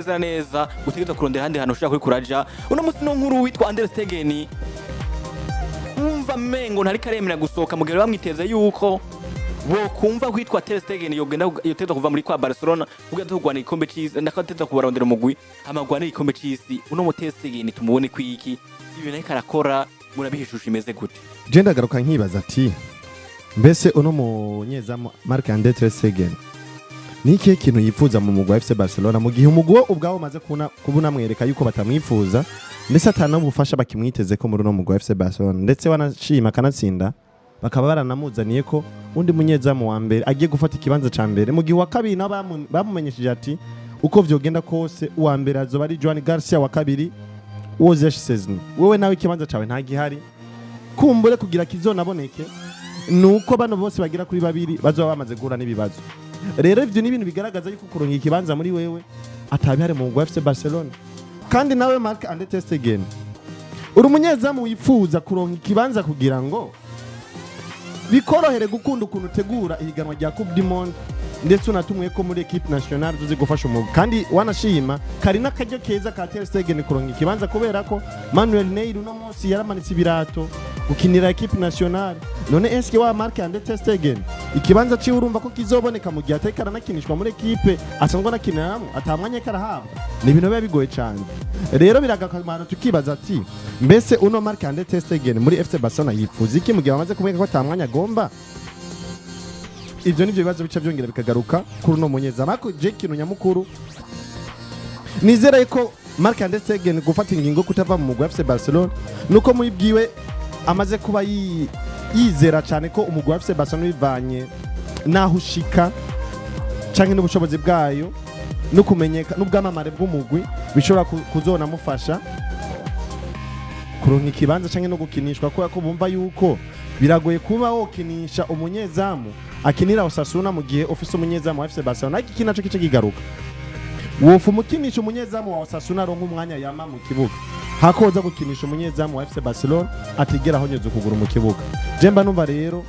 Neza neza, utegerezwa kurondera ahandi hantu ushobora kuri kuraja. Uno musi no nkuru witwa Ter Stegen, umva mengo ntariko aremera gusohoka mu gihe bamwiteze yuko bo kumva kwitwa Ter Stegen yogenda yoteza kuva muri kwa Barcelona kugira tugwana igikombe c'isi, ndakateza kubarondera umugwi amagwana igikombe c'isi. Uno mu Ter Stegen tumubone kwiki? Ibintu ariko arakora murabihishusha imeze gute? Je ndagaruka nkibaza ati: mbese uno munyezamu Marc Andre ter Stegen ni ikihe kintu yifuza mu mugwi wa FC Barcelona, mu gihe umugwi we ubwawo umaze kuba unamwereka yuko batamwifuza, ndetse atanabufasha bakimwiteze ko muri uno mugwi wa FC Barcelona, ndetse wanashima akanatsinda bakaba baranamuzaniye ko undi munyezamu wa mbere agiye gufata ikibanza ca mbere, mu gihe uwa kabiri nabo bamumenyesheje ati uko vyogenda kose uwa mbere azoba ari Joan Garcia, wa kabiri Wojciech Szczesny, wewe nawe ikibanza cawe ntagihari, kumbure kugira kizonaboneke nuko bano bose bagira kuri babiri bazoba bamaze guhura n'ibibazo. Rero ivyo ni ibintu bigaragaza yuko kuronka ikibanza muri wewe atabihari mu mugwi wa FC Barcelona. Kandi nawe Marc Andre ter Stegen, uri umunyezamu wifuza kuronka ikibanza kugira ngo bikorohere gukunda ukuntu utegura ihiganwa rya Coupe du Monde, ndetse unatumwe ko muri équipe nationale tuzi gufasha umugwi. Kandi wanashima kari n'akaryo keza ka Ter Stegen kuronka ikibanza, kubera ko Manuel Neuer uno munsi yaramanitse ibirato gukinira équipe nationale. None eske wa Marc Andre ter Stegen ikibanza ciwe urumva ko kizoboneka mu gihe atariko aranakinishwa muri équipe asanzwe anakiniramwo, ata mwanya ariko arahabwa? Ni ibintu biba bigoye cyane. Rero biragakamaro tukibaza ati: mbese uno Marc Andre ter Stegen muri FC Barcelona yifuza iki, mu gihe bamaze kumwereka ko ata mwanya agomba? Ivyo nivyo bibazo bica byongera bikagaruka kuri uno munyezamu. Ariko je ikintu nyamukuru nizera ko Marc Andre ter Stegen gufata ingingo yo kutava mu mugwi wa FC Barcelona nuko muri bwiwe amaze kuba yizera cyane ko umugwi wa FC Barcelona, bivanye naho ushika canke n'ubushobozi bwayo no kumenyeka n'ubwamamare bw'umugwi, bishobora kuzonamufasha kuronka ikibanza canke no gukinishwa, kubera ko bumva yuko biragoye kuba wokinisha umunyezamu akinira Osasuna mu gihe ufise umunyezamu wa FC Barcelona. Ariko iki naco kice kigaruka, wofa umukinisha umunyezamu wa Osasuna aronka umwanya yama mu kibuga, hakoza gukinisha umunyezamu wa FC Barcelona atigera ahonyeza ukuguru mu kibuga. Je mba numva rero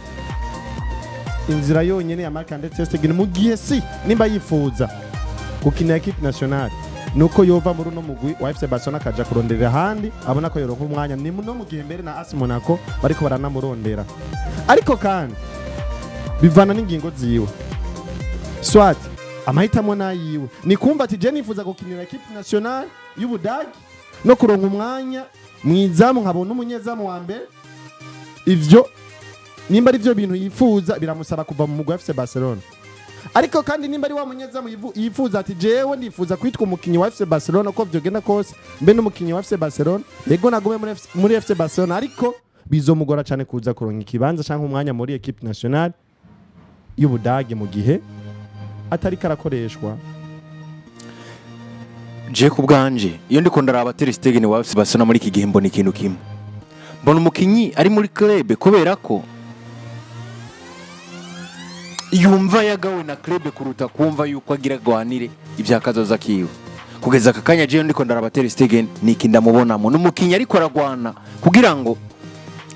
inzira yonyene ya Marc Andre ter Stegen, mu gihe si nimba yifuza gukinira équipe nationale, nuko yova muri uno mugwi wa FC Barcelona akaja kuronderera ahandi abona ko yoronka umwanya. Ni no mu gihe mbere na AS Monaco bariko baranamurondera. Ariko kandi bivana n'ingingo ziwe, soit amahitamo nayiwe ni kumva ati: je nifuza gukinira équipe nationale y'Ubudagi no kuronka umwanya mwizamu nkabona umunyezamu wa mbere. Ivyo nimba ari byo bintu yifuza, biramusaba kuva mu mugwi wa FC Barcelona. Ariko kandi nimba ari wa munyezamu yifuza ati: jewe ndifuza kwitwa umukinyi wa FC Barcelona, uko vyogenda kose mbe n'umukinyi wa FC Barcelona, yego nagume muri FC Barcelona, ariko bizomugora cyane kuza kuronka ikibanza canke umwanya muri équipe nationale y'Ubudage mu gihe atari karakoreshwa. Je ku bwanje, iyo ndiko ndaraba Ter Stegen wa FC Barcelona muri iki gihe, mbona ikintu kimwe: mbona umukinyi ari muri club kubera ko yumva yagawe na club kuruta kumva yuko agira agwanire ibya kazoza kiwe. Kugeza aka kanya, jewe ndiko ndaraba Ter Stegen, niki ndamubonamo? Ni umukinyi ariko aragwana kugira ngo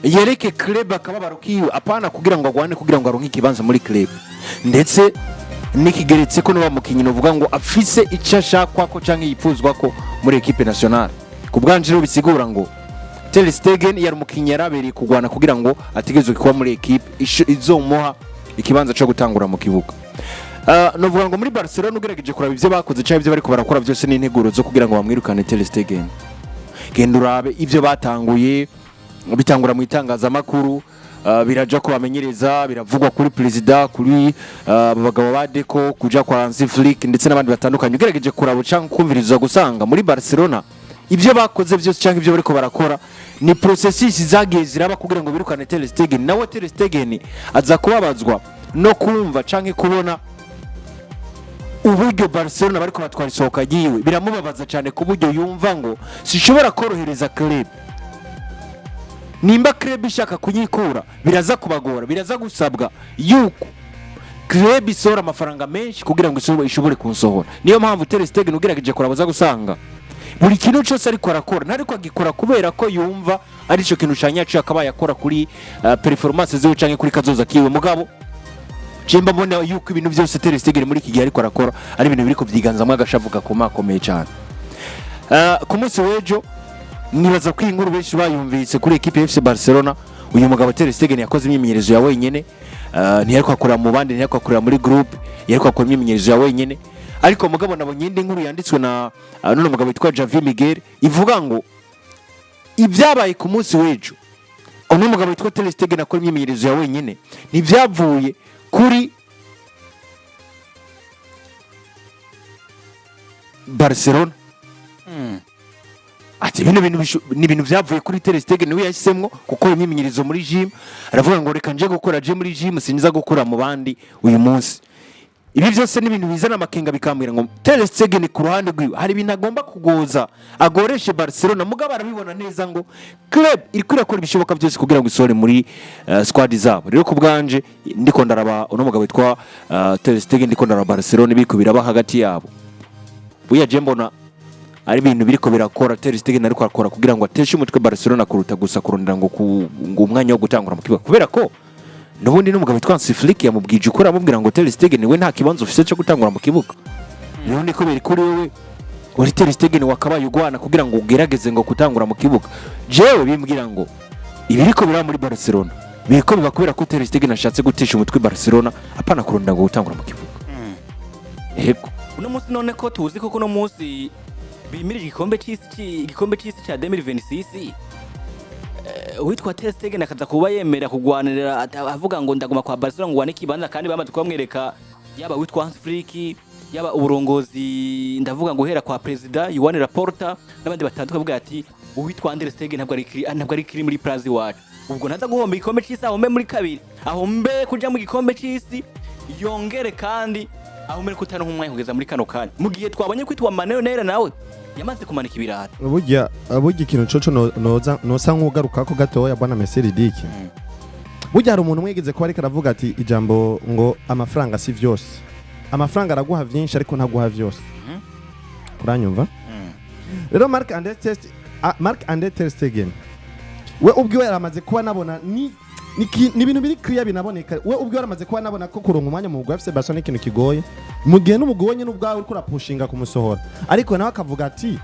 yereke club akababaro kiwe, apana kugira ngo agwane kugira ngo aronke ikibanza muri club. Ndetse nikigeretse ko nuba mukinyi novuga ngo afise icyo ashakwa ko canke yipfuzwa ko muri équipe nationale. Ku bwanje rero bisigura ngo Ter Stegen yari umukinyi yarabereye kugwana kugira ngo ategerezwe kuba muri équipe izomuha ikibanza cyo gutangura mu kibuga. Novuga ngo muri Barcelona, ugerageje kuraba ivyo bakoze cyangwa ivyo bariko barakora byose, n'integuro zo kugira ngo bamwirukane Ter Stegen. Genda urabe ivyo batanguye, bitangura mu itangazamakuru, biraja ko bamenyereza, biravugwa kuri perezida, kuri abo bagabo ba Deco, kuja kwa Hansi Flick ndetse n'abandi batandukanye. Ugerageje kuraba cyangwa kumviriza, gusanga muri Barcelona ibyo bakoze byose cyangwa ibyo bariko barakora ni processus zagiye ziraba kugira ngo birukane Ter Stegen. Nawe Ter Stegen aza kubabazwa no kumva canke kubona uburyo Barcelona bariko batwara isohoka ryiwe. Biramubabaza cyane ku buryo yumva ngo sishobora korohereza club. Nimba club ishaka kunyikura, biraza kubagora, biraza gusabwa yuko club isohora amafaranga menshi kugira ngo ishobore kunsohora. Niyo mpamvu Ter Stegen, ugerageje kuraba, gusanga buri kintu cyose ariko arakora ntariko agikora kubera ko yumva ari cyo kintu cya nyaco yakabaye akora kuri performance ziwe canke kuri kazoza kiwe, mugabo Je mba mbona yuko ibintu byose Ter Stegen muri iki gihe ariko arakora ari ibintu biriko vyiganzamwo agashavu gakomakomeye cyane. Ku munsi w'ejo nibaza ko iyi nkuru benshi bayumvise kuri ekipe ya FC Barcelona. Uyu mugabo Ter Stegen yakoze imyimenyerezo ya wenyene, ntiyariko akorera mu bandi, ntiyariko akorera muri groupe, yariko akora imyimenyerezo ya wenyene. Ariko mugabo nabonye indi nkuru yanditswe na n'uno mugabo witwa Javier Miguel ivuga ngo ibyabaye ku munsi w'ejo uno mugabo witwa Ter Stegen akora imyimenyerezo ya wenyene ntibyavuye kuri Barcelona. Ati bino bintu ni ibintu byavuye kuri Ter Stegen, niwe yahisemo gukora imyimenyerezo muri gym. Aravuga ngo reka nje gukora je muri gym, sinza gukora mu bandi uyu munsi. Ibi byose ni ibintu bizana amakenga, bikambwira ngo Ter Stegen ku ruhande rwiwe hari ibintu agomba kugoza agoreshe Barcelona. Mugabo arabibona neza ngo club iriko irakora ibishoboka byose kugira ngo isohore muri squad zabo. Rero ku bwanje ndiko ndaraba uno mugabo witwa Ter Stegen, ndiko ndaraba Barcelona ibiriko biraba hagati yabo, buya je mbona ari ibintu biriko birakora Ter Stegen ariko arakora kugira ngo ateshe umutwe Barcelona kuruta gusa kurondera ngo umwanya wo gutangura mu kibuga, kubera ko n'ubundi n'umugabo witwa Hansi Flick yamubwije ukuri, amubwira ngo Ter Stegen we nta kibanza ufise cyo gutangura mu kibuga. Rero niko biri kuri wewe uri Ter Stegen wakabaye ugwana kugira ngo ugerageze ngo gutangura mu kibuga. Jewe bimbwira ngo ibiriko biraba muri Barcelona biriko biba kubera ko Ter Stegen ashatse gutesha umutwe Barcelona, apana kurondera ngo gutangura mu kibuga. Yego. Uno munsi none ko tuzi ko kuno munsi bimirije igikombe c'isi ca 2026, uwitwa Ter Stegen akaza kuba yemera kugwanirira, avuga ngo ndaguma kwa Barcelona ngo wane ikibanza, kandi bamaze kubamwereka yaba witwa Hans Flick, yaba uburongozi, ndavuga ngo uhera kwa President Joan Laporta n'abandi batandukanye, bavuga ati uwitwa Ter Stegen ntabwo ari kiri muri place iwacu. Ubwo ntaza guhomba igikombe c'isi, ahombe muri kabiri, ahombe kuja mu gikombe c'isi, yongere kandi ahombe kutaronka umwanya kugeza muri kano kanya, mu gihe twabonye kwitwa Manuel Neuer nawe yamaze kumanika ibirato. Burya ikintu coco noza nosa nk'ugarukako gatoya, bwana Meseridike, burya hari umuntu mwigeze kuba ariko aravuga ati ijambo ngo amafaranga si vyose. Amafaranga araguha vyinshi ariko ntaguha vyose. Uranyumva? Rero Marc Andre ter Stegen we ubwiwe yaramaze kuba nabona ni ibintu biri clear binaboneka. We ubwiwe yaramaze kuba nabona ko kuronka umwanya mu mugwi wa FC Barcelona ni ikintu kigoye, mu gihe n'umugwi wenyine ubwawe uriko urapushinga kumusohora. Ariko nawe akavuga ati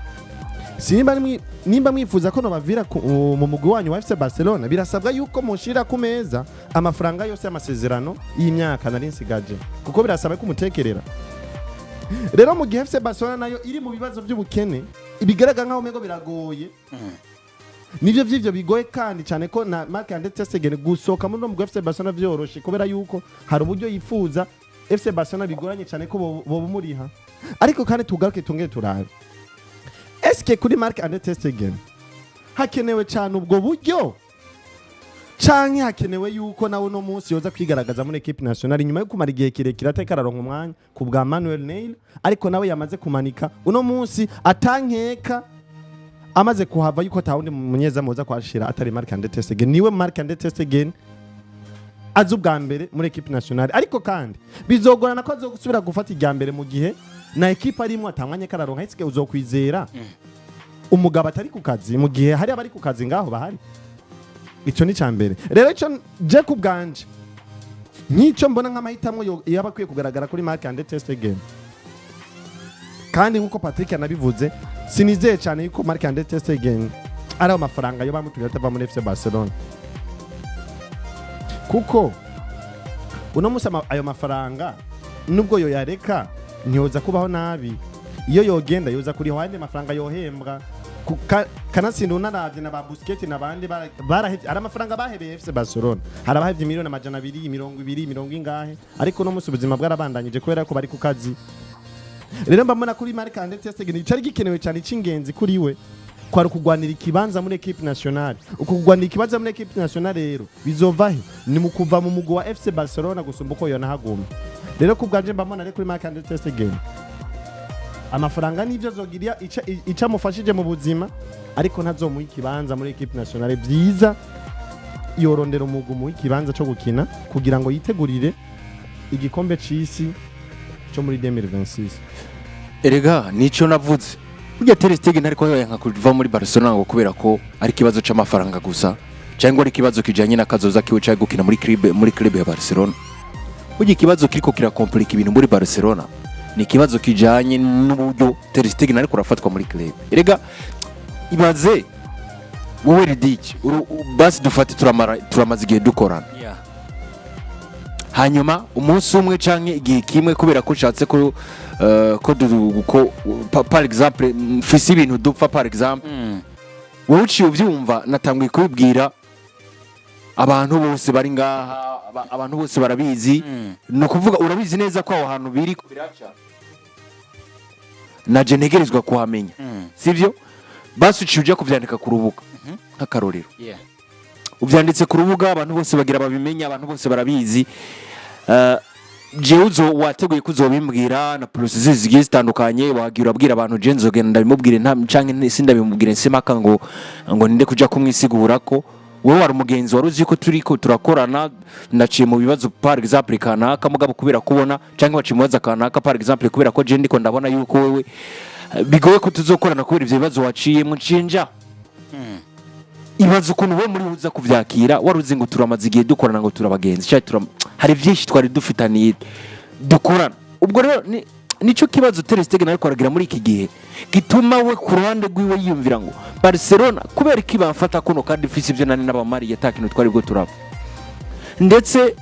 nimba mwifuza ko nobavira mu mugwi wanyu wa FC Barcelona, birasabwa yuko mushira ku meza amafaranga yose y'amasezerano y'imyaka nari nsigaje, kuko birasaba ko umutekerera. Rero mu gihe FC Barcelona nayo iri mu bibazo by'ubukene bigaragara nkaho umengo biragoye, nivyo vy'ivyo bigoye kandi cyane ko na Marc Andre ter Stegen gusohoka muri uno mugwi wa FC Barcelona vyoroshe, kubera yuko hari uburyo yifuza FC Barcelona bigoranye cyane ko bobumuriha. Ariko kandi tugaruke tongere turabe, eske kuri Marc Andre ter Stegen hakenewe cyane ubwo buryo, canke hakenewe yuko nawe uno munsi yoza kwigaragaza muri équipe nationale inyuma yo kumara igihe kirekire ateka araronka umwanya ku bwa Manuel Neuer, ariko nawe yamaze kumanika uno munsi atankeka amaze kuhava yuko atawundi munyezamu woza kwashira atari Marc Andre ter Stegen? Niwe Marc Andre ter Stegen azi ubwa mbere muri équipe nationale, ariko kandi bizogorana ko azosubira gufata irya mbere mu gihe na équipe arimwo atamwanya kararonka. Ese uzokwizera umugabo atari ku kazi mu gihe hari abari ku kazi ngaho bahari? Ico ni mbere. Rero ico je ku bwanje nk'icyo mbona nk'amahitamo yaba akwiye kugaragara kuri Marc Andre ter Stegen, kandi nk'uko Patrick yanabivuze, sinizeye cyane yuko Marc Andre ter Stegen ari ayo mafaranga yo bamutumye atava muri FC Barcelona, kuko uno munsi ayo mafaranga nubwo yoyareka ntiyoza kubaho nabi. Iyo yogenda yoza kuriha ayandi mafaranga yohembwa. Kanatsinda unaravye na ba Busquets n'abandi barahevye, hari amafaranga bahebeye FC Barcelona, hari abahevye miliyoni 200, 20, mirongo ingahe, ariko uno munsi ubuzima bwarabandanyije kubera ko bari ku kazi. Rero mba mbona kuri Marc Andre ter Stegen icari gikenewe cyane cy'ingenzi kuri we kwari ukugwanira ikibanza muri équipe nationale. Uku kugwanira ikibanza muri équipe nationale rero bizova he? Ni mu kuva mu mugwi wa FC Barcelona gusumba uko yonahaguma. Rero ku bwanje mba mbona ari kuri Marc Andre ter Stegen amafaranga nivyo azogira ico amufashije mu buzima, ariko ntazomuha ikibanza muri équipe nationale. Vyiza yorondera umugwi umuha ikibanza co gukina kugira ngo yitegurire igikombe c'isi co muri 2026. Erega nico navuze, burya Ter Stegen ariko yanka kuva muri Barcelona ngo kubera ko ari ikibazo c'amafaranga gusa cyangwa ari ikibazo kijanye na kazoza kiwe cyangwa gukina muri club ya Barcelona. Burya ikibazo kiriko kirakomplika ibintu muri Barcelona ni ikibazo kijanye n'uburyo Ter Stegen ariko arafatwa muri club. Erega ibaze wowe Ridiki, basi dufate turamara, turamaze igihe dukorana, hanyuma umunsi umwe canke igihe kimwe, kubera ko ushatse ko par exemple mfise ibintu dupfa, par exemple wowe uciye ubyumva, natanguye kubibwira abantu bose bari ngaha, abantu bose barabizi. Ni ukuvuga urabizi neza ko aho hantu biri ko biraca, naje ntegerezwa kuhamenya, sibyo? Basi uciye ujya kubyandika ku rubuga, nk'akarorero ubyanditse ku rubuga, abantu bose bagira babimenya, abantu bose barabizi. Jewe uzo wateguye ko uzobimbwira na processus zigiye zitandukanye, wagira urabwira abantu, je nzogenda ndabimubwire nta canke sindabimubwire, nsimaka ngo ninde kuja kumwisigura ko wowe wari umugenzi, wari uzi ko turiko turakorana, naciye mu bibazo par exemple kanaka, mugabo kubera kubona canke waciye mu bibazo kanaka par exemple, kubera ko je ndiko ndabona yuko wewe bigoye ko tuzokorana kubera ivyo bibazo waciyemo, nshinja. Ibaza ukuntu wowe muri uza kuvyakira, wari uzi ngo turamaze igihe dukorana, ngo turabagenzi, cyangwa hari byinshi twari dufitaniye dukorana. Ubwo rero nico kibazo Ter Stegen ariko aragira muri iki gihe, gituma we ku ruhande rwiwe yiyumvira ngo Barcelona kubera iki bamfata kuno kandi mfise ibyo nani n'abamariye, ata kintu twari bwo turaba. Ndetse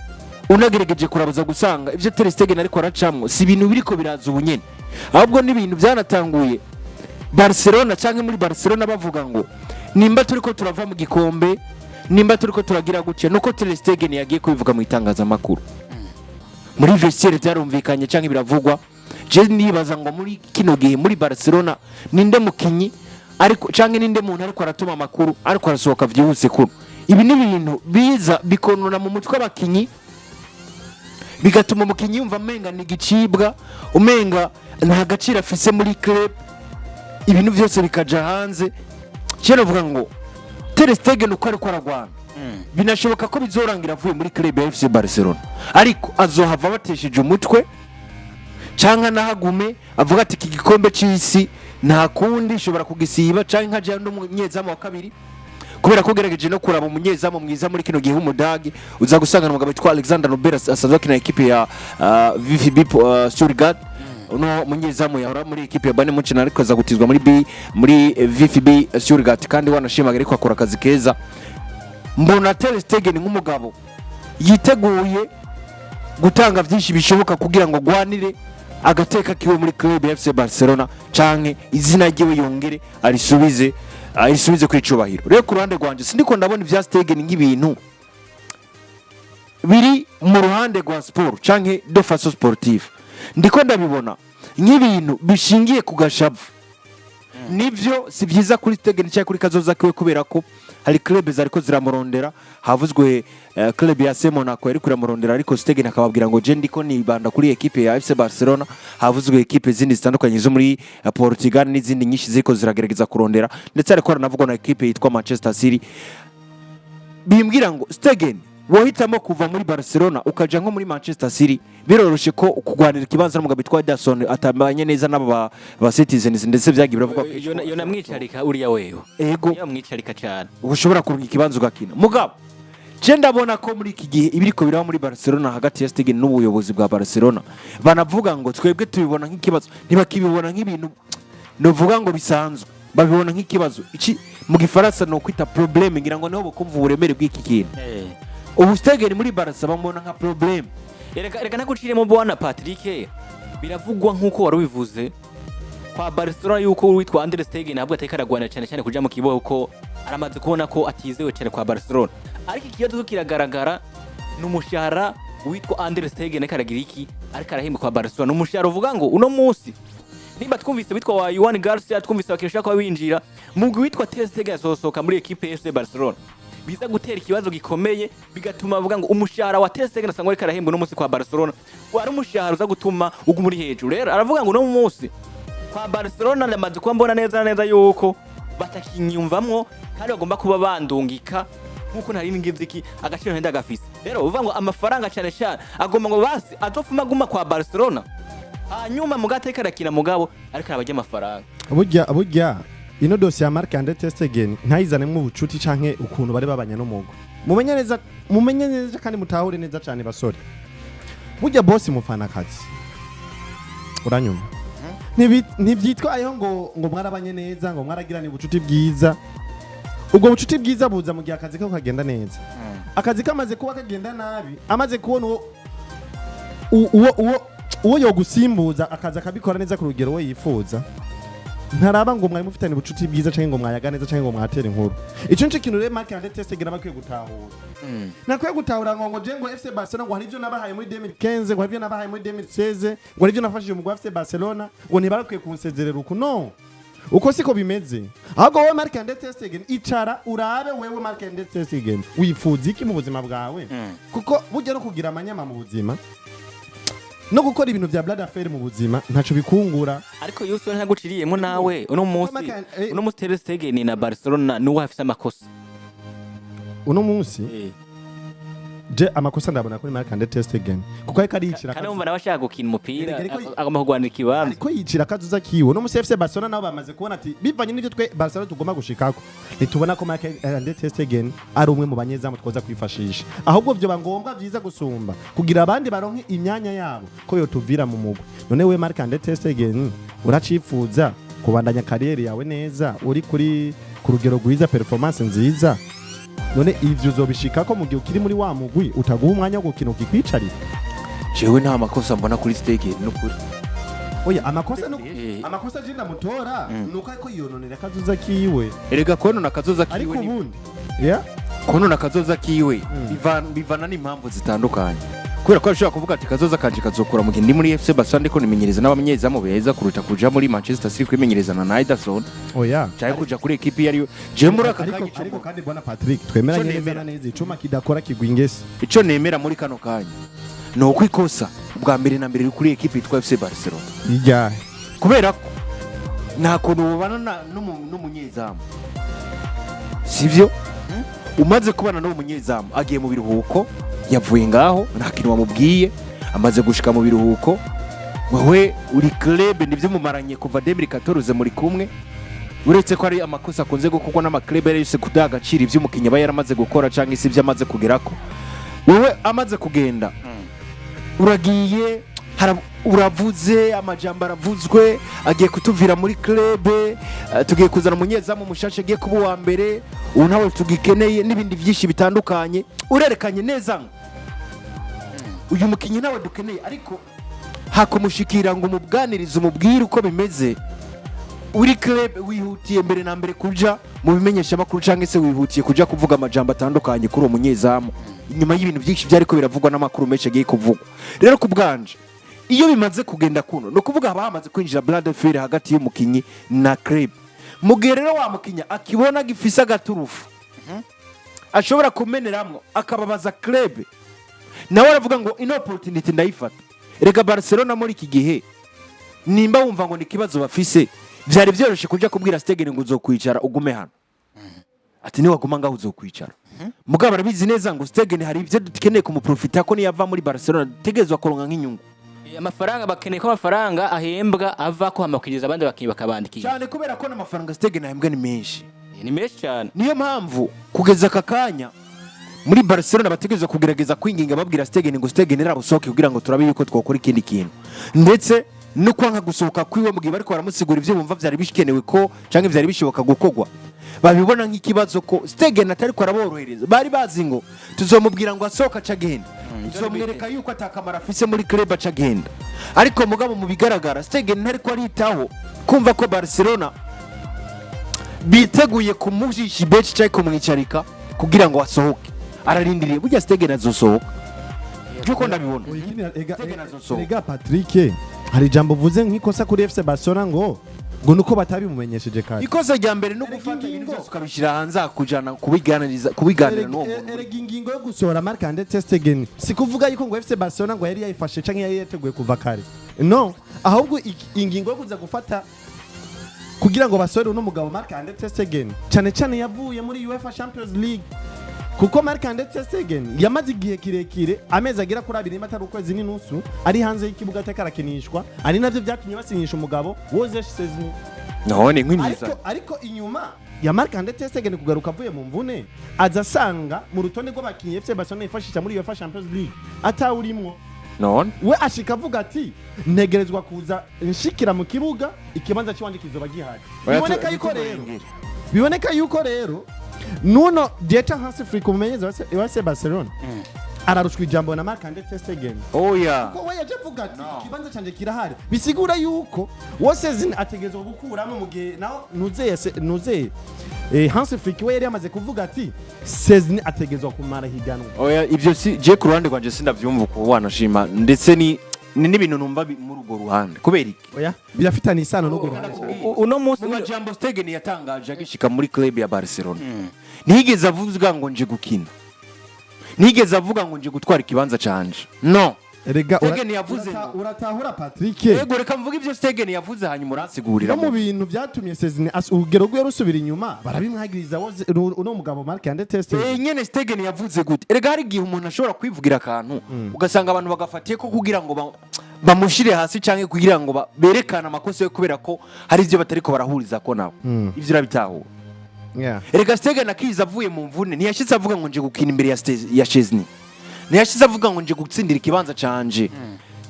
unagerageje kurabuza gusanga ibyo Ter Stegen ariko aracamwo si ibintu biriko biraza ubu nyene, ahubwo n'ibintu byanatanguye Barcelona cyangwa muri Barcelona bavuga ngo nimba turiko turava mu gikombe, nimba turiko turagira gutya, nuko Ter Stegen yagiye kubivuga mu itangazamakuru, muri vestiaire byarumvikanye cyangwa biravugwa. Je nibaza ngo muri kino gihe muri Barcelona ninde mukinyi ariko cyangwa ninde muntu ariko aratuma amakuru ariko arasohoka vyihuse kuno? Ibi ni ibintu biza bikonona mu mutwe abakinyi, bigatuma umukinyi yumva umenga ni igicibwa, umenga nta gaciro afise muri club, ibintu byose bikaja hanze. Kera uvuga ngo Ter Stegen uko ariko aragwana, binashoboka ko bizorangira avuye muri club ya FC Barcelona, ariko azohava batesheje umutwe canke nahagume avuga ati iki gikombe c'isi nta kundi shobora kugisiba, canke nkaja n'umunyezamu wa kabiri, kubera ko ugerageje no kuraba umunyezamu mwiza muri kino gihe w'Umudagi, uza gusanga umugabo witwa Alexander Nubel asanzwe akina ekipe ya VfB Stuttgart. Uno munyezamu yahora muri ekipe ya Bayern Munich, ariko aza gutizwa muri VfB Stuttgart, kandi wanashimaga ariko akora akazi keza. Mbona Ter Stegen nk'umugabo yiteguye gutanga byinshi bishoboka kugira ngo agwanire agateka kiwe muri club ya FC Barcelona, canke izina ryiwe yongere arisubize ku icubahiro. Rero ku ruhande rwanje sindiko ndabona ibya Stegen nk'ibintu biri mu ruhande rwa sport canke de façon sportive, ndiko ndabibona nk'ibintu bishingiye ku gashavu. Nivyo, si byiza kuri Stegen cyangwa kuri kazoza kiwe, kubera ko hari club zariko ziramurondera. Havuzwe club ya AS Monaco yariko iramurondera, ariko Stegen akababwira ngo je ndiko nibanda kuri equipe ya FC Barcelona. Havuzwe equipe zindi zitandukanye zo muri Portugal n'izindi nyinshi ziriko ziragerageza kurondera, ndetse ariko haranavugwa na equipe yitwa Manchester City. Bimbwira ngo Stegen wohitamo kuva muri Barcelona ukaja nko muri Manchester City, biroroshe ko kugwanira ikibanza n'umugabo witwa Ederson atabanye neza n'aba ba Citizens, ndetse byagiye biravugwa ko Yo namwicarika uriya wewe. Ego. Yo mwicarika cyane. Ushobora kuronka ikibanza ugakina. Mugabo je ndabona ko muri iki gihe ibiriko biraba muri Barcelona hagati ya Stegen n'ubuyobozi bwa Barcelona, banavuga ngo twebwe tubibona nk'ikibazo, ntibakibibona nk'ibintu novuga ngo bisanzwe, babibona nk'ikibazo. Iki mu Gifaransa ni ukwita problème, ngira ngo niho bukumva uburemere bw'iki kintu. Ubu Stegen muri Barca bamubona nka problème. Reka naguciremo, bwana Patrick. Biravugwa nk'uko wari ubivuze kwa Barcelona yuko uwitwa Andre Stegen ntabwo atariko aragwana cyane cyane kuja mu kibuga, kuko aramaze kubona ko atizewe cyane kwa Barcelona. Ariko ikibazo ko kiragaragara ni umushahara witwa Andre Stegen ariko aragira iki, ariko arahembwa kwa Barcelona. Ni umushahara uvuga ngo uno munsi niba twumvise witwa wa Joan Garcia, twumvise abakinnyi bashaka kuba binjira mugwi, witwa Ter Stegen azosohoka muri equipe ya FC Barcelona, biza gutera ikibazo gikomeye, bigatuma bavuga ngo umushahara wa Ter Stegen asangwa ariko arahembwa uno munsi kwa Barcelona wari umushahara uza gutuma uguma uri hejuru. Rero aravuga ngo uno munsi kwa Barcelona ndamaze kuba mbona neza na neza yuko batakinyumvamwo, kandi bagomba kuba bandungika nkuko nari ngize iki agaciro ntenda gafise. Rero uvuga ngo amafaranga cyane cyane agomba ngo basi azofuma aguma kwa Barcelona, hanyuma mugateka arakina, mugabo ariko arabajya amafaranga. Burya ino dosiye ya Marc Andre ter Stegen ntayizanemo ubucuti canke ukuntu bari babanye n'umugwi. Mumenye neza, mumenye neza kandi mutahure neza cyane basore. Burya boss mufanakazi, uranyumva? Ntibyitwayeho ngo mwarabanye neza, ngo mwaragiranye ubucuti bwiza. Ubwo bucuti bwiza buza mu gihe akazi ko kagenda neza. Akazi kamaze kuba kagenda nabi, amaze kubona uwo yogusimbuza akazi akabikora neza ku rugero we yifuza, ntaraba ngo mwari mufitanye ubucuti bwiza cyangwa ngo mwayaga neza cyangwa ngo mwatera inkuru. Icyo nico kintu rero Marc Andre ter Stegen aba akwiye gutahura. Nakwiye gutahura ngo je ngo FC Barcelona, ngo hari ibyo nabahaye muri 2015, ngo hari ibyo nabahaye muri 2016, ngo hari ibyo nafashije umugwi wa FC Barcelona, ngo ntibarakwiye kunsezerera uku. No uko siko bimeze. Ahubwo wowe Marc Andre ter Stegen, icara urabe wewe Marc Andre ter Stegen wifuza iki mu buzima bwawe, kuko burya no kugira amanyama mu buzima no gukora ibintu vya bras de fer mu buzima ntaco bikungura. Ariko Yusuf, ntaguciriyemo nawe, uno munsi uno munsi Ter Stegen na Barcelona nuwo afise amakosa? Uno munsi je amakosa ndabona kuri Marc Andre ter Stegen, kuko ariko ariyicira Kandi wumva nawe ashaka gukina umupira, Erega ariko agomba kurwanira ikibanza. Ariko yicira akazuza kiwe. No musi FC Barcelona nabo bamaze kubona ati bivanye n'ivyo twe Barcelona tugomba gushikako, ntitubona ko Marc Andre ter Stegen ari umwe mu banyezamu twoza kwifashisha. Ahubwo vyoba ngombwa vyiza gusumba kugira abandi baronke imyanya yabo ko yotuvira mu mugwi. None we Marc Andre ter Stegen, uracifuza kubandanya carrière yawe neza, uri kuri ku rugero rwiza, performance nziza? None ivyo uzobishikako mu gihe ukiri muri wa mugwi utaguha umwanya wo gukina, ukikwicarira? Jewe nta makosa mbona kuri Stegen, n'ukuri. Oya, amakosa no amakosa je ndamutora nuko ariko yononera akazuza kiwe. Erega konona akazoza Ariko kiwe ubundi yeah. Konona akazoza kiwe bivana n'impamvu zitandukanye, kubera ko ashobora kuvuga ati kazoza kanje kazokura mu gihe ndi muri FC Barcelona ndiko nimenyereza n'abamenyezamu beza kuruta kuja muri Manchester City kwimenyereza na Ederson Oya. cyangwa kuja kuri ekipi yariyo. Jewe muri aka Ariko kanya ariko kandi bwana Patrick, twemeranye Ico neza nemera. na neza, icuma kidakora kigwa ingese. Ico nemera muri kano kanya ni uko ikosa bwa mbere na mbere riri kuri ekipi yitwa FC Barcelona, Ijyahe? kubera ko nta kuntu ubana n'umunyezamu, sivyo? Umaze kubana n'uwo munyezamu, agiye mu biruhuko, yavuye ngaho nta kintu wamubwiye, amaze gushika mu biruhuko, wowe uri club nibyo mumaranye kuva 2014 muri kumwe. Uretse ko ari amakosa akunze gukorwa n'ama club yose kudaha agaciro ibyo umukinnyi aba yaramaze gukora cyangwa se ibyo amaze kugerako. Wowe amaze kugenda uragiye, uravuze amajambo aravuzwe, agiye kutuvira muri club, tugiye kuzana umunyezamu mushasha agiye kuba uwa mbere, ubu ntawe tugikeneye, n'ibindi byinshi bitandukanye. Urerekanye neza ngo uyu mukinnyi nawe dukeneye, ariko hakumushikira ngo umubwanirize, umubwire uko bimeze, uri club wihutiye mbere na mbere kuja mu bimenyeshamakuru cyangwa se wihutiye kuja kuvuga amajambo atandukanye kuri uwo munyezamu inyuma y'ibintu byinshi byariko biravugwa n'amakuru menshi agiye kuvugwa. Rero ku bwanje, iyo bimaze kugenda kuno, ni ukuvuga haba hamaze kwinjira bras de fer hagati y'umukinyi na club. Mu gihe rero wa mukinnyi akibona gifise agaturufu ashobora kumeneramwo akababaza club, nawe aravuga ngo ino opportunity ndayifata. Reka Barcelona muri iki gihe, nimba wumva ngo ni ikibazo bafise, byari byoroshye kuja kubwira Stegen ngo uzokwicara ugume hano, ati niwaguma ngaho uzokwicara. Mugabo arabizi neza ngo Stegen hari ibyo dukeneye kumuprofita ko niyava muri Barcelona dutegerezwa kuronka nk'inyungu. Amafaranga, bakeneye ko amafaranga ahembwa ava ko hama kwinjiza abandi bakinnyi bakabandikisha. Cyane, kubera ko n'amafaranga Stegen ahembwa ni menshi. Ni menshi cyane. Niyo mpamvu kugeza aka kanya muri Barcelona bategerezwa kugerageza kwinginga babwira Stegen ngo Stegen rabusohoke kugira ngo turabe yuko twakora ikindi kintu, ndetse no kwanka gusohoka kwiwe mu gihe bariko baramusigura ibyo bumva vyari bikenewe ko canke vyari bishoboka gukorwa, babibona nk'ikibazo ko Stegen atariko araborohereza. Bari bazi ngo tuzomubwira ngo asohoka aca agenda, tuzomwereka yuko atakamaro afise muri club aca agenda. Ariko mugabo mu bigaragara Stegen ntariko aritaho kumva ko Barcelona biteguye kumujisha ibechi cyangwa kumwicarika kugira ngo asohoke. Ararindiriye, burya Stegen azosohoka byuko ndabibona. Stegen azosohoka. Ega Patrick, hari ijambo uvuze nk'ikosa kuri FC Barcelona ngo nuko batabimumenyesheje kare. Ikosa rya mbere no Erega gufata ibintu ingingo. byose ukabishyira hanze kujana kubiganiriza, kubiganira n'uwo muntu. Erega ingingo yo gusohora Marc Andre ter Stegen si kuvuga yuko ngo FC Barcelona ngo yari yayifashe canke yari yateguye kuva kare. No, ahubwo ingingo yo kuza gufata kugira ngo basohore uno mugabo Marc Andre ter Stegen, cyane cyane yavuye muri UEFA Champions League, kuko Marc Andre ter Stegen yamaze igihe kirekire, amezi agera kuri 2 nimba atari ukwezi n'inusu, ari hanze y'ikibuga ateka arakinishwa, ari navyo byatumye basinyisha umugabo Wojciech Szczesny. None nk'imyiza. Ariko inyuma ya Marc Andre ter Stegen kugaruka avuye mu mvune, aza asanga mu rutonde rw'abakinnyi FC Barcelona yifashisha muri UEFA Champions League atawurimwo. None We ashika avuga ati: "Ntegerezwa kuza nshikira mu kibuga, ikibanza cy'iwanje kizoba gihari." Biboneka yuko rero nuno Dieter Hans Flick, umumenyereza wa FC Barcelona, ararushwa ijambo na Marc-Andre ter Stegen, Oya. ko we yaje avuga ati: "Ikibanza canje kirahari." Bisigura yuko wose ategerezwa gukuramo, mu gihe naho nuzeye nuzeye Hans Flick we yari yamaze kuvuga ati: "Szczesny ategerezwa kumara higanwa." Oya, ibyo si je, ku ruhande rwanje sindavyumva uko wanashima, ndetse ni n'ibintu numva muri urwo ruhande. Kubera iki? Oya, birafitanye isano n'urwo ruhande. Uno munsi Mu majambo Stegen yatangaje agishika muri club ya Barcelona, ntiyigeze avuga ngo nje gukina, ntiyigeze avuga ngo nje gutwara ikibanza canje, no. Erega Stegen yavuze uratahura, Patrick. Yego, reka mvuge ibyo Stegen yavuze, hanyuma uransigurira. No mu bintu byatumye Szczesny urugero rwe rusubira inyuma, barabimwagiriza uno mugabo Marc-Andre ter Stegen. Nyene Stegen yavuze gute? Erega hari igihe umuntu ashobora kwivugira akantu, ugasanga abantu bagafatiye ko kugira ngo bamushire hasi, canke kugira ngo berekane amakosa yo, kubera ko hari ivyo batariko barahuriza ko nawe. Ivyo urabitahura? Yeah. Erega Stegen akiza avuye mu mvune, ntiyashitse avuga ngo nje gukina imbere ya Szczesny, ntiyashitse avuga ngo nje gutsindira ikibanza canje.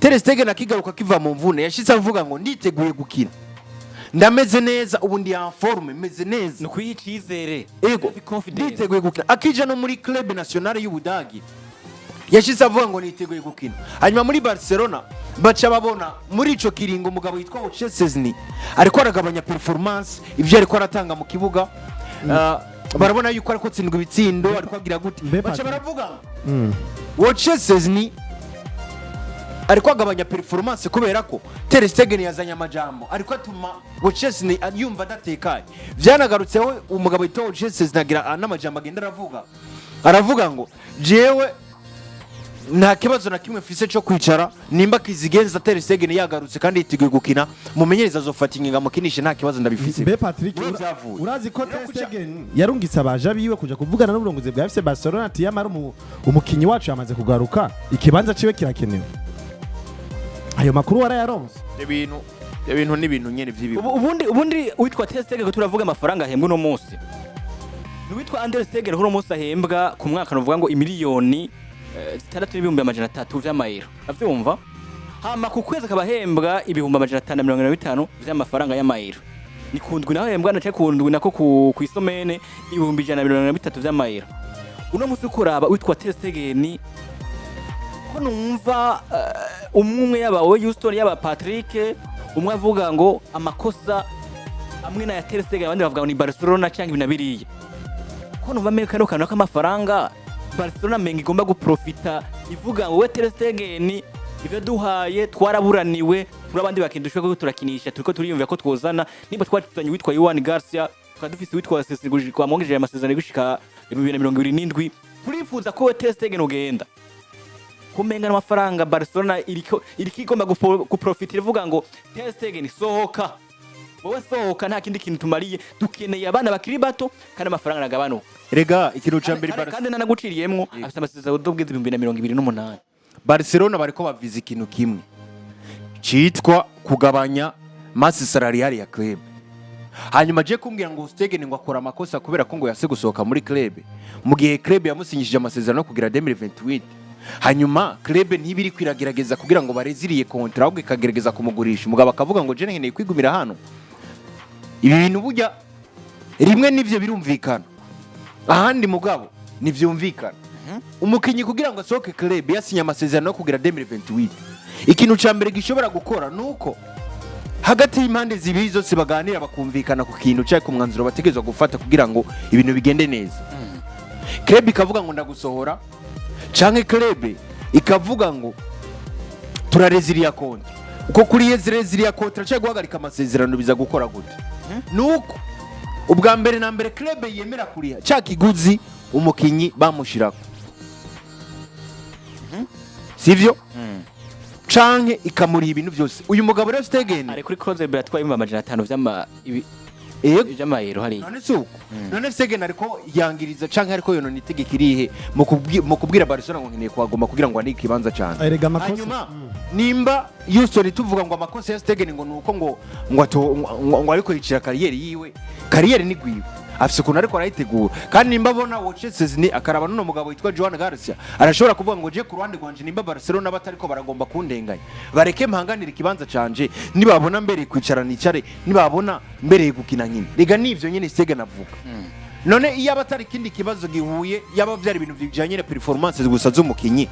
Ter Stegen akigaruka akiva mu mvune, yashitse avuga ngo nditeguye gukina, ndameze neza, ubu ndi en forme, meze neza. Ni ukwiha icizere. Ego. Confidence. Nditeguye gukina. Akija no muri club nationale y'Ubudagi, yashize avuga ngo niteguye gukina. Hanyuma muri Barcelona baca babona muri ico kiringo umugabo yitwa Wojciech Szczesny ariko aragabanya performance, ivyo ariko aratanga mu kibuga. Barabona yuko ariko tsindwa ibitsindo, ariko agira gute. Mbe Baca Patrick. baravuga ngo Wojciech Szczesny ariko agabanya performance kubera ko Ter Stegen yazanye amajambo ariko atuma Wojciech Szczesny yumva adatekanye. Vyanagarutseho, umugabo yitwa Wojciech Szczesny agira n'amajambo agenda aravuga ngo: "Jewe nta kibazo na kimwe mfise cyo kwicara. Nimba kizigenza Ter Stegen yagarutse kandi yiteguye gukina, mumenyereza azofata ingingo amukinishe, nta kibazo ndabifise." Mbe Patrick, Niyo vyavuye. urazi ko Ter Stegen yarungitse abaja biwe kuja kuvugana n'uburongozi bwa FC Barcelona ati: "Yamara umukinyi wacu yamaze kugaruka, ikibanza ciwe kirakenewe." Ayo makuru warayaronse? Ibintu n'ibintu nyene vy'ibi. Ubundi uwitwa Ter Stegen, ko turavuga amafaranga ahembwa uno munsi, ni uwitwa Andre Stegen uno munsi ahembwa ku mwaka nuvuga ngo imiliyoni 6,300,000 vy'amayero, avyumva? Hama ku kwezi akaba ahembwa 545,000 vy'amafaranga y'amayero. Ni ku ndwi naho ahembwa, nace ku ndwi nako kw'isomene 143,000 vy'amayero. Uno munsi ukuraba witwa Ter Stegen, ko numva umwe umwe, yaba wowe Houston, yaba Patrick, umwe avuga ngo amakosa amwe na ya Ter Stegen, abandi bavuga ngo ni Barcelona cyangwa ibi na biriya, ko numva mbega kano kantu k'amafaranga Barcelona menga igomba guprofita, ivuga ngo: "We Ter Stegen, ibyo duhaye twaraburaniwe, turi abandi bakintu dushobora ko turakinisha, turiko turiyumvira ko twozana niba twatuzanye witwa Joan Garcia, tukaba dufise witwa Cesc twamwongejeje amasezerano gushika 2027, turifuza ko we Ter Stegen ugenda." Kumenga n'amafaranga Barcelona iriko igomba guprofitira, ivuga ngo: "Ter Stegen, sohoka, wowe sohoka, nta kindi kintu tumariye, dukeneye abana bakiri bato kandi amafaranga aragabanuka." Rega ikintu ca mbere, Kandi nanaguciriyemwo, afite amasezerano y'ubwiza 2028. Barcelona bariko baviza ikintu kimwe citwa kugabanya masse salariale ya club. Hanyuma je kumbwira ngo Stegen ngo akora amakosa kubera ko ngo yase gusohoka muri club, mu gihe club yamusinyishije amasezerano kugira 2028, hanyuma club ntibiri kwiragerageza kugira ngo bareziriye contrat, ahubwo ikagerageza kumugurisha, umugabo akavuga ngo je nkeneye kwigumira hano. Ibi bintu burya rimwe nivyo birumvikana, ahandi mugabo ntivyumvikana. Umukinyi kugira ngo asohoke club yasinye amasezerano yo kugira 2028, ikintu ca mbere gishobora gukora nuko hagati y'impande zibiri zose baganira, bakumvikana ku kintu cyangwa ku mwanzuro bategerezwa gufata kugira ngo ibintu bigende neza. Club ikavuga ngo ndagusohora, canke club ikavuga ngo turareziriya contrat. Uko kuri résilier contrat cyangwa guhagarika amasezerano biza gukora gute? Nuko ubwa mbere na mbere club yemera kuriha cya kiguzi umukinyi bamushirako, sivyo? Canke ikamuriha ibintu byose. Uyu mugabo rero Stegen Ari kuri clause biratwaye 500,000 Yego. vy'amayero hariya. None si uko? None Stegen ariko yangiriza canke ariko yonona itegeko irihe mu kubwira Barcelona ngo nkeneye kuhaguma kugira ngo andike ikibanza cane? Erega amakosa Hanyuma nimba Houston tuvuga ngo amakosa ya Stegen ngo nuko ngo ariko yicira carrière yiwe, carrière ni gwiwe. Afise ukuntu ariko arayitegura, kandi nimba abona Wojciech Szczesny, akaraba n'uno mugabo witwa Joan Garcia, arashobora kuvuga ngo je ku ruhande rwanje, nimba Barcelona batariko baragomba kundenganya, bareke mpanganire ikibanza canje. Nibabona mbereye kwicara nicare, nibabona mbereye gukina nyine. Rega nivyo nyine Stegen avuga. None iyo aba atari ikindi kibazo gihuye, yaba byari ibintu bijyanye na performance gusa z'umukinyi,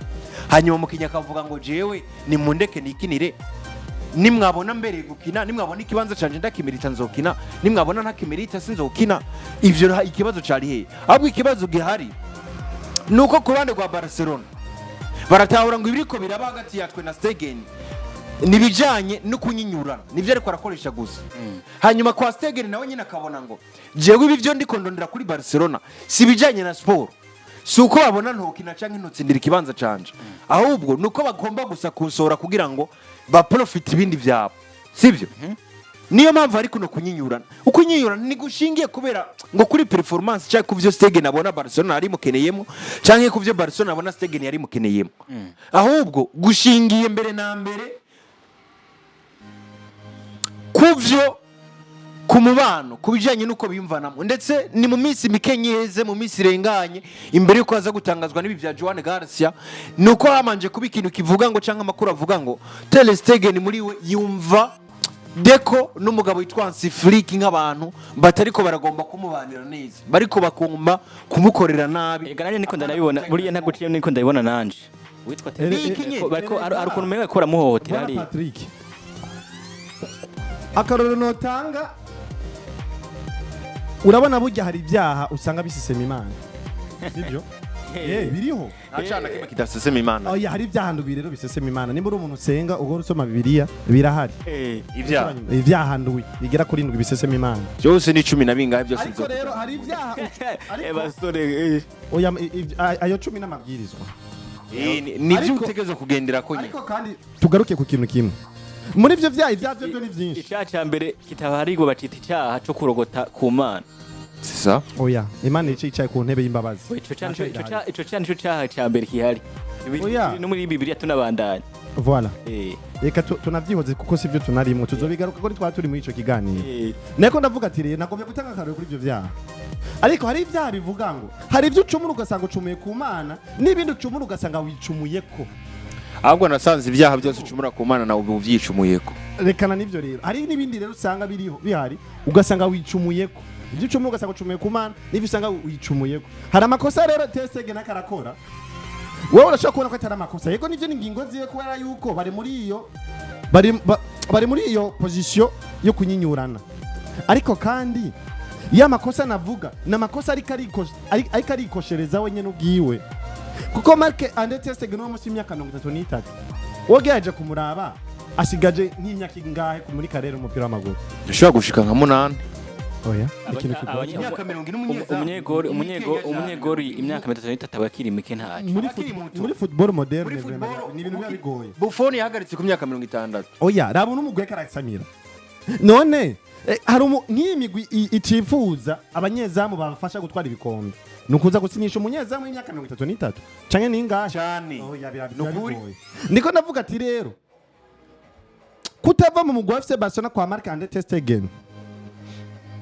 hanyuma umukinyi akavuga ngo jewe nimundeke nikinire, nimwabona mbereye gukina, nimwabona ikibanza canje ndakimerita nzokina, nimwabona ntakimerita sinzokina, ivyo ikibazo cari hehe? Ahubwo ikibazo gihari ni uko ku ruhande rwa Barcelona baratahura ngo ibiriko biraba hagati yatwe na Stegen nibijanye no kunyinyurana, nivyo ariko arakoresha gusa. Hanyuma kwa Stegen nawe nyine akabona ngo jewe ibi byo ndiko ndondera kuri Barcelona si ibijanye na sport, si uko babona ntokina canke ntotsindira ikibanza canje, ahubwo ni uko bagomba gusa kunsohora kugira ngo baprofite ibindi vyabo, sibyo? Niyo mpamvu hari kuno kunyinyurana. Ukunyinyurana ni gushingiye kubera ngo kuri performance cyangwa ku byo Stegen abona Barcelona yari mukeneyemo, canke ku byo Barcelona abona Stegen yari mukeneyemo, ahubwo gushingiye mbere na mbere ku byo ku mubano, ku bijyanye n'uko biyumvanamo. Ndetse ni mu minsi mike nyeze, mu minsi irenganye, imbere y'uko haza gutangazwa n'ibi bya Joan Garcia, ni uko habanje kuba ikintu kivuga ngo, cyangwa amakuru avuga ngo Ter Stegen muri we yumva Deco n'umugabo witwa Hansi Flick nk'abantu batariko baragomba kumubanira neza, bariko bagomba kumukorera nabi. Ega nanjye niko ndanabibona, buriya ntabwo uciye, niko ndabibona nanje witwa Ter Niki nyene? Bariko hari ukuntu umenga ko baramuhohotera Bwana hariya. Patrick, akarorero notanga, urabona burya hari ibyaha usanga bisisema Imana, sibyo? Biriho. Nta cana kimwe kidasesema Imana. Oya, hari ibyaha ndwi rero bisesema Imana. Nimba uri umuntu usenga, ugora usoma Bibiliya, birahari. Ibyaha Ibyaha ndwi bigera kuri ndwi bisesema Imana. Byose ni cumi na bingahe byose? Ariko rero hari ibyaha ariko Basore. Oya, ayo 10 n'amabwirizwa. Ni ibyo Ariko- utegerezwa kugendera ko nyine. Ariko kandi tugaruke ku kintu kimwe muri ivyo vyaha, ivyavyo byo ni vyinshi. Icyaha cya mbere kitabarigwa bacita icyaha cyo kurogota ku Mana. C'est ça. Oya, Imana yicaye ku ntebe y'imbabazi. Ico cyaha ico cyaha nico cyaha cya mbere kihari. Oya. No muri Bibiliya tunabandanya. Voilà. Reka tunavyihoze kuko sivyo tunarimwo, tuzobigaruka ko twaba turi muri ico kiganiro. Nako ndavuga ati rero nagomvye gutanga akarorero kuri ivyo vyaha, ariko hari ibyaha bivuga ngo hari ibyo ucumura ugasanga ucumuye ku Mana, n'ibindi ucumura ugasanga wicumuyeko. Ahubwo nasanze ibyaha byose ucumura ku Mana nawe uba uvyicumuyeko. Rekana n'ivyo rero, hari n'ibindi rero usanga biriho bihari ugasanga wicumuyeko. Ibyo ucumuye ugasanga ucumuye ku Mana, n'ibyo usanga wicumuyeko. Hari amakosa rero Ter Stegen akarakora, wowe urashobora kubona ko atari amakosa. Yego nivyo, ni ingingo ziwe, kubera yuko bari muri iyo bari bari muri iyo position yo kunyinyurana. Ariko kandi ya makosa navuga ni amakosa ariko arikoshereza wenyine ubwiwe, kuko Marc Andre ter Stegen uno munsi w'imyaka 33, wogerageje kumuraba asigaje nk'imyaka ingahe muri carrière umupira w'amaguru? Ushobora gushika nka munani. Oya, ikintu kigoye. Imyaka 40 n'umunyezamu. Umunyegori imyaka 33 aba akiri mike, ntacyo. Muri Akiri muto. Muri football moderne, Muri vraiment, football, ni ibintu biba bigoye. Buffon yahagaritse ku myaka 60. Oya, raba n'umugwi karasamira none hari nk'iyi migwi itifuza abanyezamu babafasha gutwara ibikombe, ni ukuza gusinyisha umunyezamu w'imyaka 33 canke ningahe? Cyane. Oya, Ni ukuri. bigoye. Ndiko ndavuga ati rero kutava mu mugwi wa FC Barcelona kwa Marc Andre ter Stegen,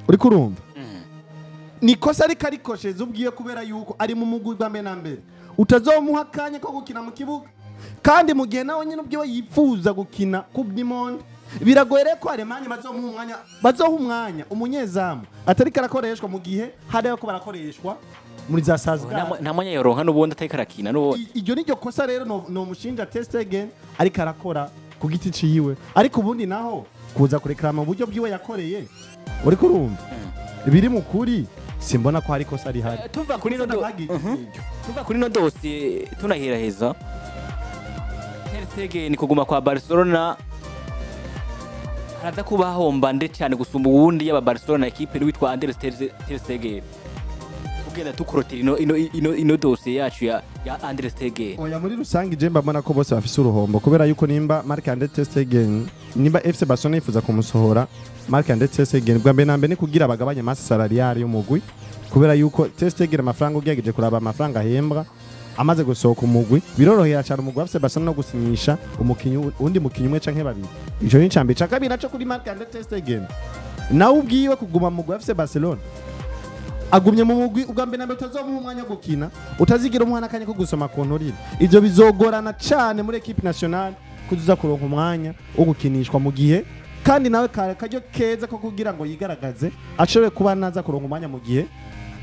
uriko urumva, ni kosa ariko arikoshereza ubwiye, kubera yuko ari mu mugwi bwa mbere na mbere utazomuha akanya ko gukina mu kibuga, kandi mu gihe nawe nyine ubwiwe yifuza gukina Coupe du Monde, biragoye rero ko Alemanye bazomuha umwanya, bazoha umwanya umunyezamu atariko arakoreshwa mu gihe hari ko barakoreshwa muri za Salzburg. Nta mwanya yoronka n'ubundi atariko arakina n'ubundi. Iryo ni ryo kosa rero no mushinja Ter Stegen ariko arakora ku giti ciwe. Ariko ubundi naho kuza kureklama uburyo bwiwe yakoreye, uriko urumva, biri mu kuri, simbona ko hari kosa rihari. Tuva kuri ino Bagize iryo. Tuva kuri ino dosiye tunaheraheza, Ter Stegen kuguma kwa Barcelona haraza kuba hahomba nde cyane gusumba uwundi, yaba Barcelona na ekipe witwa Andres ter Stegen? Tugenda tukurotira ino dosiye yacu ya Andres Stegen. Oya, muri rusange je mbabona ko bose bafise uruhombo, kubera yuko nimba Marc Andre ter Stegen, nimba FC Barcelona yifuza kumusohora Marc Andre ter Stegen, bwa mbere na mbere ni kugira bagabanye masse salariale y'umugwi, kubera yuko ter Stegen amafaranga, ugerageje kuraba amafaranga ahembwa, amaze gusohoka umugwi birorohera cyane umugwi wa FC Barcelona no gusinyisha umukinyi, undi mukinyi umwe canke babiri. Ico ni icambere. Ica kabiri naco, kuri Marc Andre ter Stegen nawe ubwiwe kuguma mu mugwi wa FC Barcelona. Agumye mu mugwi ubwa mbere na mbere utazomuha umwanya wo gukina, utazigira umuha n'akanya ko gusoma ku nturire. Ivyo bizogorana cane muri équipe nationale kuzuza kuronka umwanya wo gukinishwa, mu gihe kandi nawe kare karyo keza ko kugira ngo yigaragaze, ashobore kuba naza kuronka umwanya, mu gihe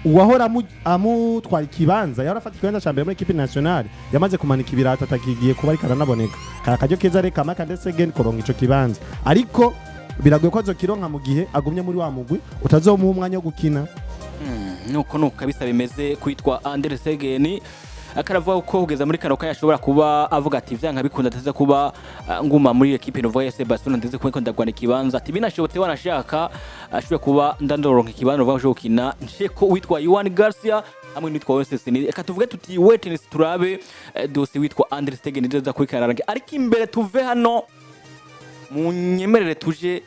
uwahora amutwara ikibanza, yahora afata ikibanza ca mbere muri équipe nationale, yamaze kumanika ibirato, atakigiye kuba ariko aranaboneka. Kare akaryo keza reka Marc Andre Stegen kuronka ico kibanza, ariko biragoye ko azokironka mu gihe agumye muri wa mugwi utazomuha umwanya wo gukina. Nuko kabisa bimeze kwitwa Andre Stegen. Akaravuga ko kugeza muri kano kanya ashobora kuba avuga ati vyanka bikunda ateze kuba nguma muri équipe Nova FC Barcelona, ndetse kuba ndagwana ikibanza, ati binashobotse wanashaka ashobora kuba ndandoronka ikibanza uvuga ko gukina nsheko witwa Joan Garcia hamwe n'uwitwa Wesley. Reka tuvuge tuti wait and see, turabe dossier witwa Andre Stegen neza kuri kararange. Ariko imbere tuve hano, munyemerere tuje